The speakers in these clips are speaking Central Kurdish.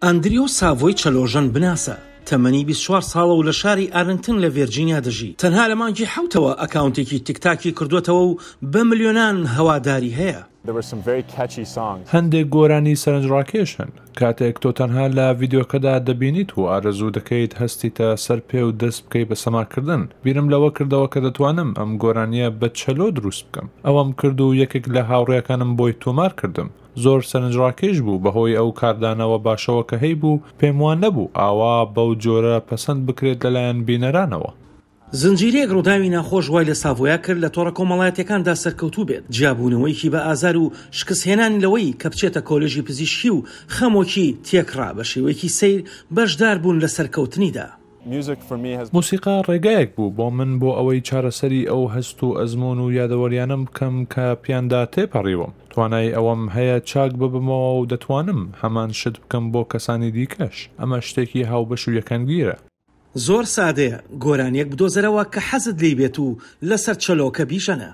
ئەندریۆ ساڤۆی چەلۆژەن بناسە، تەمەنی 24 ساڵە و لە شاری ئارلنگتن لە ڤێرجینیا دەژی. تەنها لە مانگی حەوتەوە ئەکاونتێکی تیکتاکی کردووەتەوە و بە ملیۆنان هەواداری هەیە. هەندێک گۆرانی سەرنجڕاکێش هەن، کاتێک تۆ تەنها لە ڤیدیۆکەدا دەبینیت و ئارەزوو دەکەیت هەستیتە سەر پێ و دەست بکەی بە سەماکردن. بیرم لەوە کردەوە کە دەتوانم ئەم گۆرانییە بە چەلۆ دروست بکەم. ئەوەم کرد و یەکێک لە هاوڕێکانم بۆی تۆمار کردم. زۆر سەرنجڕاکێش بوو بەهۆی ئەو کاردانەوە باشەوە کە هەیبوو، پێم وا نەبوو ئاوا بەو جۆرە پەسەند بکرێت لەلایەن بینەرانەوە. زنجیرەیەک ڕووداوی ناخۆش وای لە ساڤۆیا کرد لە تۆڕە کۆمەڵایەتییەکاندا سەرکەوتوو بێت، جیابوونەوەیەکی بە ئازار و شکستهێنانی لەوەی کە بچێتە کۆلێژی پزیشکی و خەمۆکی تێکڕا بە شێوەیەکی سەیر بەشدار بوون لە سەرکەوتنیدا. مۆسیقا ڕێگایەک بوو بۆ من بۆ ئەوەی چارەسەری ئەو هەست و ئەزموون و یادەوەریانەم بکەم کە پیاندا تێپەڕیوم. توانای ئەوەم هەیە چاک ببمەوە و دەتوانم هەمان شت بکەم بۆ کەسانی دیکەش. ئەمە شتێکی هاوبەش و یەکانگیرە. زۆر سادەیە، گۆرانییەک بدۆزەرەوە کە حەزت لێی بێت و لەسەر چەلۆکە بیژەنە.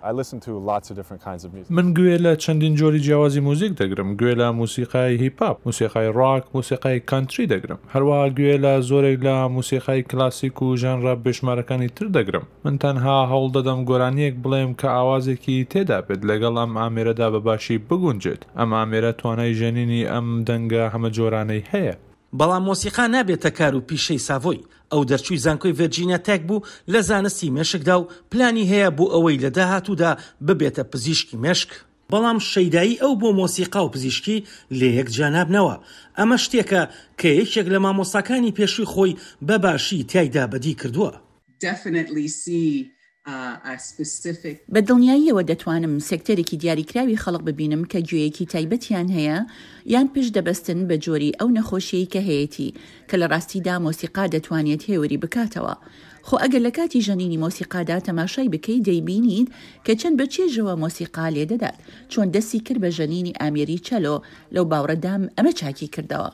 من گوێ لە چەندین جۆری جیاوازی موزیک دەگرم، گوێ لە موسیقای هیپ هاپ، موسیقای ڕاک، موسیقای کانتری دەگرم. هەروەها گوێ لە زۆرێک لە موسیقای کلاسیک و ژانرە بێشومارەکانی تر دەگرم. من تەنها هەوڵ دەدەم گۆرانییەک بڵێم کە ئاوازێکی تێدا بێت لەگەڵ ئەم ئامێرەدا بە باشی بگونجێت. ئەم ئامێرە توانای ژەنینی ئەم دەنگە هەمەجۆرانەی هەیە. بەڵام مۆسیقا نابێتە کار و پیشەی ساڤۆی، ئەو دەرچووی زانکۆی ڤێرجینیا تێک بوو لە زانستی مێشکدا و پلانی هەیە بۆ ئەوەی لە داهاتوودا ببێتە پزیشکی مێشک. بەڵام شەیدایی ئەو بۆ مۆسیقا و پزیشکی لەیەک جیا نابنەوە، ئەمە شتێکە کە یەکێک لە مامۆستاکانی پێشووی خۆی بە باشی تیایدا بەدی کردووە. بە دڵنیاییەوە دەتوانم سێکتەرێکی دیاریکراوی خەڵک ببینم کە گوێیەکی تایبەتیان هەیە یان پشت دەبەستن بە جۆری ئەو نەخۆشیەی کە هەیەتی کە لە ڕاستیدا مۆسیقا دەتوانێت هێوری بکاتەوە خۆ ئەگەر لە کاتی ژەنینی مۆسیقادا تەماشای بکەی دەیبینیت کە چەند بە چێژەوە مۆسیقا لێدەدات چۆن دەستی کرد بە ژەنینی ئامێری چەلۆ لەو باوڕەدام ئەمە چاکی کردەوە.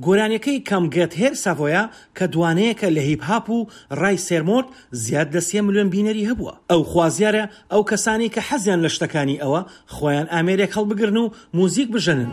گۆرانیەکەی Come Get Her ساڤۆیا کە دوانەیەکە لە هیپ هاپ و ڕای سێرمۆرت زیاد لە سێ ملیۆن بینەری هەبووە. ئەو خوازیارە ئەو کەسانەی کە حەزیان لە شتەکانی ئەوە خۆیان ئامێرێک هەڵبگرن و موزیک بژەنن.